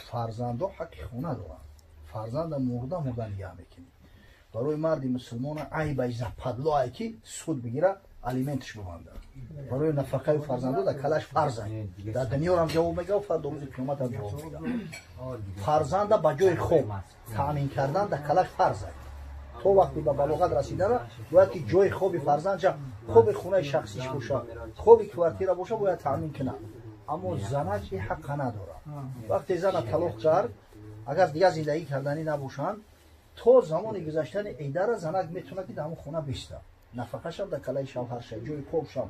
Фарзандо ҳаққи хона доранд. Фарзанда мурда мурда нигаҳ мекунӣ. Барои марди мусулмона айбай западло ай ки суд бигира, алиментш бибанда. Барои нафақаи фарзандо дар калаш фарз ай. Дар дунёрам ҷавоб мегава, фардо рӯзи қиёматам ҷавоб мегава. Фарзанда ба ҷои хоб таъмин кардан дар калаш фарз ай. То вақте ба балоғат расидана бояд ки ҷои хоби фарзандша, хоби хонаи шахсиш боша, хоби квартира боша, бояд таъмин кунад. Аммо занак ин ҳаққа надорад. Вақте зана талоқ кард, агар дигар зиндагӣ карданӣ набошанд, то замони гузаштани идара занак метавонад ки дар ҳамон хона биста, нафақашам дар калаи шавҳарша, ҷои хобшам.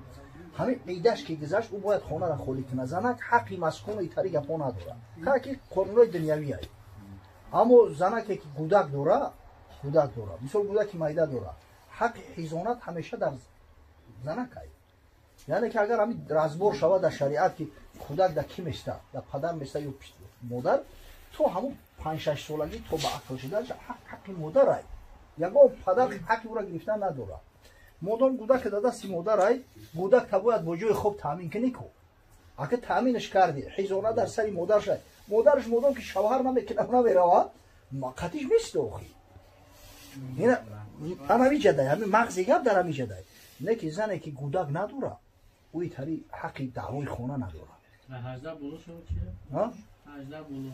Ҳамин идаш ки гузашт, ӯ бояд хонаро холӣ кунад. Занак ҳаққи маскуну итари гапҳо надорад, ҳаққи қонунҳои дунявӣ ай. Аммо занаке ки кӯдак дора, кӯдак дора, мисол, кӯдаки майда дора, ҳаққи ҳизонат ҳамеша дар занак ай. Яъне ки агар ҳамин разбор шавад дар шариат, ки кӯдак дар кӣ места, дар падар места ё модар, то ҳамун 5-6 солагӣ, то ба ақл шудан, ҳаққи модар ай. Ягон падар ҳаққи ӯро гирифтан надорад. Модом кӯдаке дар дасти модар ай, кӯдак та бояд бо ҷои хоб таъмин кунӣ ку. Ака таъминаш кардӣ, ҳизона дар сари модар шай. Модараш модом ки шавҳар намекунад, намеравад, қатиш места охи. Ана ҷадай, ҳамин мағзи гап дар ҳамин ҷадай. Не ки зане ки кӯдак надора, ӯи тари ҳаққи даъвои хона надорад.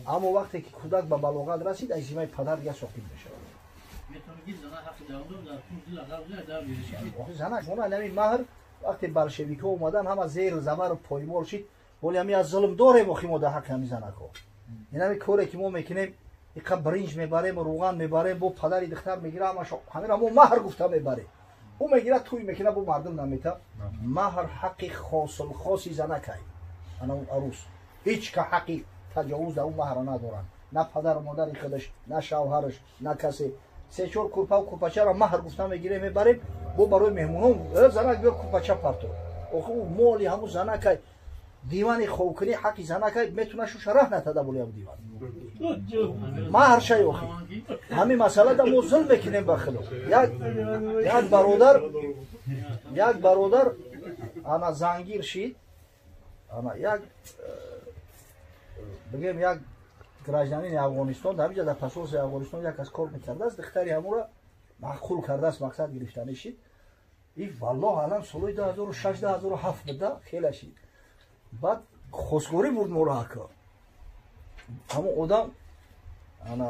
Аммо вақте ки кӯдак ба балоғат расид, аз зимаи падар дига соқит мешавад. Занак хона нами маҳр. Вақте болшевикҳо омадан, ҳама зеру забару поймол шид. Воли ҳами аз зулм дорем охи мо дар ҳаққи ҳами занакҳо. Ин ҳами коре ки мо мекунем, иқа бринҷ мебарем, руған мебарем, бо падари духтар мегира, ҳамашо ҳамира мо маҳр гуфта мебарем. Ӯ мегира, тӯй мекуна, бо мардум намета. Маҳр ҳаққи хосулхоси занакай. Ана арӯс ҳеҷ ка ҳаққи таҷовуз дар ӯ маҳра надоранд, на падару модари худаш, на шавҳараш, на касе. Се чор курпаву курпачаро маҳр гуфта мегирем, мебарем бо барои меҳмонон. Занак биёр, курпача парто. Охи ӯ моли ҳамун занакай. Дивани хобкунӣ ҳаққи занакай, метуна шуша раҳ натада боли ҳам диван маҳр шай. Охи ҳамин масъалада мо зулм мекунем ба худо. Як бародар ана зангир шид, ана як бигем, як гражданини Афғонистон дар ҳамиҷа, дар посольствои Афғонистон як кас кор мекардааст. Духтари ҳамура маъқул кардааст, мақсад гирифтанӣ шид. И валлоҳ алам, солҳои 2006, 2007 буда, хеле шид. Баъд хосгорӣ бурд моро. Ака, ҳамон одам ана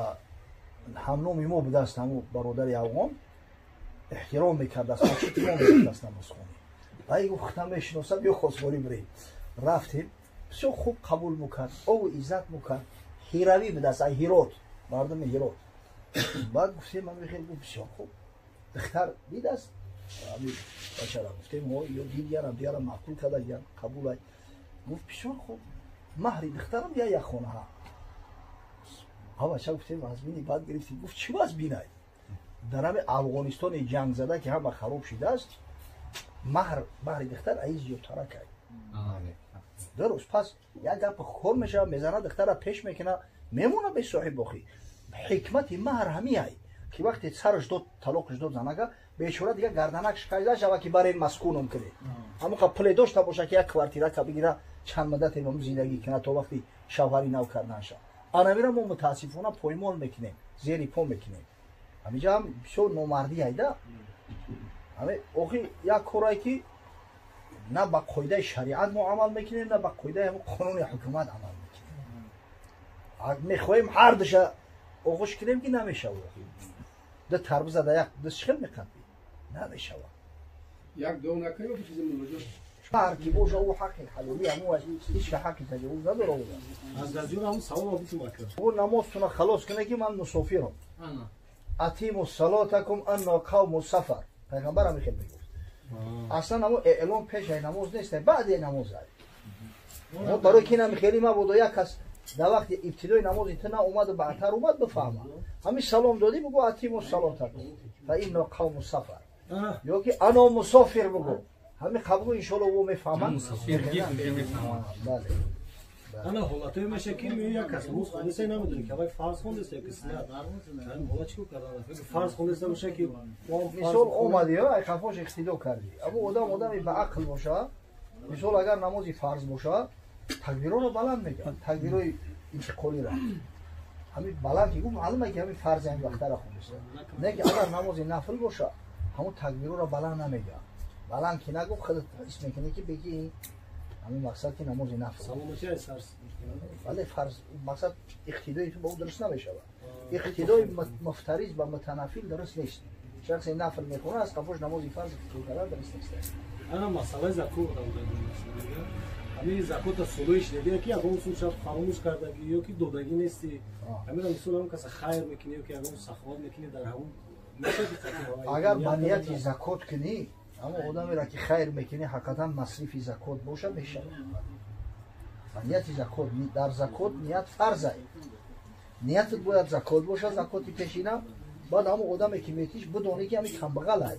ҳамноми мо будааст. Ҳамон бародари афғон эҳтиром мекардааст, масҷиди мо мерафтааст намозхонӣ. Баъд гуфт: «Худам мешиносам, ё хосгорӣ бирем». Рафтем, бисёр хуб қабул мекард, ову иззат мекард. Ҳиравӣ будааст, ай Ҳирот, мардуми Ҳирот. Баъд гуфтем: «Ами хел». Гуфт: «Бисёр хуб». Духтар дидааст ами бачара. Гуфтем: «Ё дидиянам, дигарам маъқул кардагиян, қабулай». Гуфт: «Бисёр хуб, маҳри духтарам я як хонаҳа». А бача, гуфтем, вазбини бад гирифтем. Гуфт: «Чӣ вазбинай? Дар ҳами Афғонистони ҷангзада, ки ҳама хароб шидааст, маҳр, маҳри духтар аи зиёдтара кай». Дуруст, пас як гап кор мешава, мезана, духтара пеш мекуна, мемона бесоҳиб. Охи ҳикмати маҳр ҳамиай, ки вақте сараш дод, талоқаш дод занака, бечора дига гарданак шикаста шава, ки барен маскунум кунед. Ҳамоқа пуле дошта боша, ки як квартирака бигира, чанд муддате ба зиндагӣ кунад, то вақти шавҳари нав карданша. Анамира мо мутаассифона поймол мекунем, зери по мекунем. Ҳамиҷа ҳам бисёр номардӣ айда. Охи як корае, ки на ба қоидаи шариат мо амал мекунем, на ба қоидаи ҳамон қонуни ҳукумат амал мекунем. Мехоҳем ҳар душа оғӯш кунем, ки намешава. Ду тарбуза да як ду чӣ хел меқапӣ? Намешава. Як дуо накунем, чизе мулоҷот. Ҳар ки боша, ӯ ҳаққи ҳалолӣ ҳамон, ҳеч ка ҳаққи таҷовуз надора. Аз радио ҳам савол бутум, ака. Ӯ намозтуна халос куне, ки ман мусофирам. أتموا صلاتكم إنا قوم سفر. пайғамбар ҳами хел мегуфт. Аслан ҳамо эълон пешаи намоз нест, баъди намоз ай. Барои ки нами хели мабодо як кас дар вақти ибтидои намози ту наомаду баъдтар омад, бифаҳма. Ҳами салом додӣ, бугӯ: أتموا صلاتكم فإنا قوم سفر ё ки أنا مسافر бугӯ. Ҳами қабул, иншоалло, ӯ мефаҳмад. Бале. Ана ҳолатое меша, ки меои, як кас намоз хондаста, намедони, ки аввал фарз хондаста ё ки суннат. Ҳамин ҳолат чӣ кор кардан, фарз хондаста боша, ки Мисол, омадӣ, ай қафош иқтидо кардӣ, аммо одам одами ба ақл боша, мисол, агар намози фарз боша, такбирҳоро баланд мекард, такбирҳои. интиқолӣ рафт. Ҳамин баланд ки гуфт, маълуме ки ҳамин фарзи ҳамин вақтара хондеста. Не ки агар намози нафл боша, ҳамун такбирро баланд намега. Баланд ки нагуфт, худат ҳис мекунӣ ки беги ҳамин мақсад ки намози нафл. Вале фарз мақсад иқтидои ту ба ӯ дуруст намешавад. Иқтидои муфтариз ба мутанаффил дуруст нест. Шахсе нафл мехонад, аз қафош намози фарз иқтидо кардан дуруст нест. Ана масъалаи закот ҳамин закота солои шидагия ки ягон сум шаб фаромӯш кардагӣ ё ки додагӣ нести, ҳамина мисол ҳамон каса хайр мекунӣ ё ки ягон саховат мекунӣ дар ҳамон. Агар ба нияти закот кунӣ, ҳамон одамеро ки хайр мекунӣ, ҳақиқатан масрифи закот боша, мешавад. Ба нияти закот, дар закот ният фарзай. Ниятат бояд закот боша, закоти пешина. Баъд ҳамон одаме ки метиш, бидонӣ ки ҳамин камбағалай.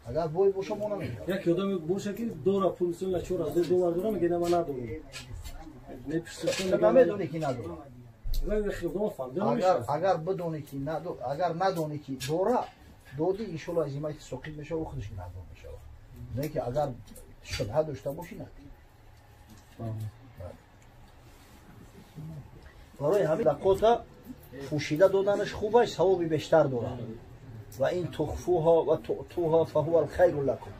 Агар бой боша, мо намешавад. Як одаме боша ки дора пул, мисол $4000 дора, мегӯяд ман надорам. Ту намедонӣ ки надора. Агар бидонӣ ки агар надонӣ ки дора, додӣ, иншоалло аз зиммаи соқит мешавад, ӯ худаш гунаҳкор мешавад. Не ки агар шубҳа дошта бошӣ, надӣ. Барои ҳамин закота пӯшида доданаш хуб аст, савоби бештар дорад. Ва ин тухфуҳа ва туътуҳа фаҳува алхайру лакум.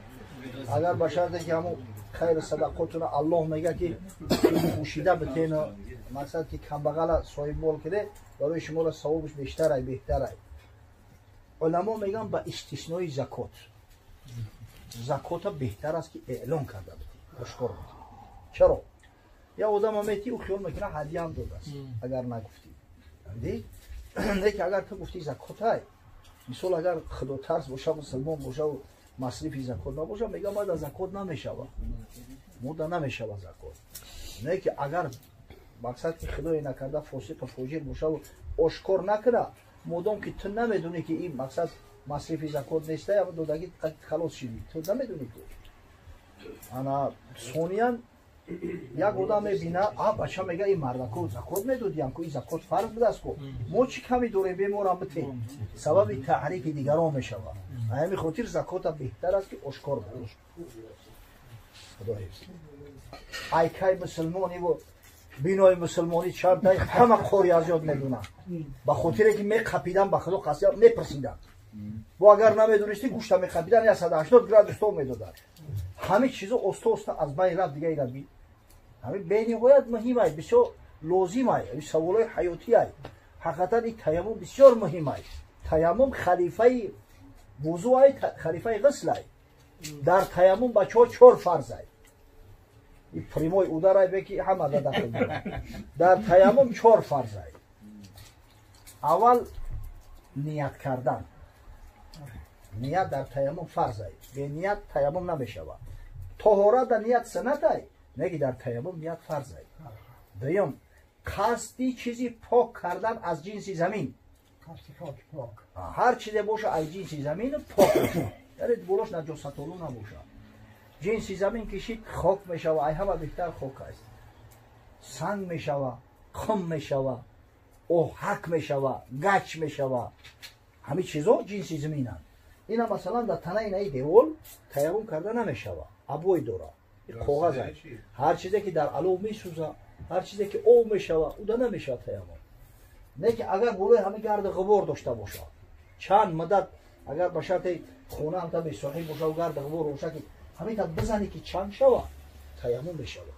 Агар ба шарте ки ҳамон хайру садақотуна Аллоҳ мега ки пӯшида битена, мақсад ки камбағала соҳибмол киде, барои шуморо савобаш бештарай, беҳтарай. Уламо мегӯянд ба истиснои закот. Закота беҳтар аст ки эълон карда битӣ, ошкор битӣ. Чаро? Я одама метӣ, ӯ хиёл мекунад ҳадияам додааст, агар нагуфтӣ. Не ки агар ту гуфтӣ закотай, мисол агар худотарс боша, мусулмон боша, масрифи закот набоша, мегӯяд ма дар закот намешава, мода намешава закот. Не ки агар мақсад ки худое накарда фосиқу фоҷир бошаву ошкор накуна, модом ки ту намедонӣ ки ин мақсад масрифи закот неста, ама додагӣ халос шидӣ, ту намедонӣ ку. Ана сониян як одам мебина, а бача мега ин мардако закот медодиям ку, ин закот фарз будааст ку, мо чӣ ками дорем, беморам битем. Сабаби таҳрики дигарон мешавад. Ҳамин хотир закота беҳтар аст ки ошкор бош. Худо ҳифз. Айкай мусулмониву бинои мусулмонӣ чанд ҳама қори аз ёд медонанд. Ба хотире ки меқапидан, ба худо қасам мепурсиданд. Бо агар намедонистӣ, гӯшта меқапидан, 180 градус тоб медоданд. Ҳамин чизо оста оста аз байн рафт, дига ира би. Ҳамин бениҳоят муҳим ай, бисёр лозим ай, саволҳои ҳаётӣ ай. Ҳақиқатан ин таяммум бисёр муҳим ай. Таяммум халифаи вузӯ ай, халифаи ғусл ай. Дар таяммум бачаҳо чор фарз ай. И прямой удар ай бе ки ҳама да дахл дорад. Дар таяммум чор фарз ай. Аввал ният кардан. Ният дар таяммум фарз ай. Бе ният таяммум намешавад. Тоҳорат дар ният суннат ай, не ки дар таяммум ният фарз ай. Дуюм, қасди чизи пок кардан аз ҷинси замин. Ҳар чизе боша аз ҷинси замин пок бошад. Яъне болош наҷосатолу набошад. Ҷинси замин кишид, хок мешава, ай ҳама беҳтар хок аст. Санг мешава, қум мешава, оҳак мешава, гач мешава. Ҳамин чизо ҷинси заминанд. Ина масалан дар танаи наи девол таяммум карда намешава, обой дора, коғаз аст. Ҳар чизе ки дар алов месӯза, ҳар чизе ки об мешава, уда намешава таяммум. Не ки агар болои ҳамин гарди ғубор дошта бошад, чанд муддат агар ба шарти хона ҳамта бесоҳиб бошаву гарди ғубор боша ки ҳамин та бизанӣ ки чанг шава, таяммум мешава.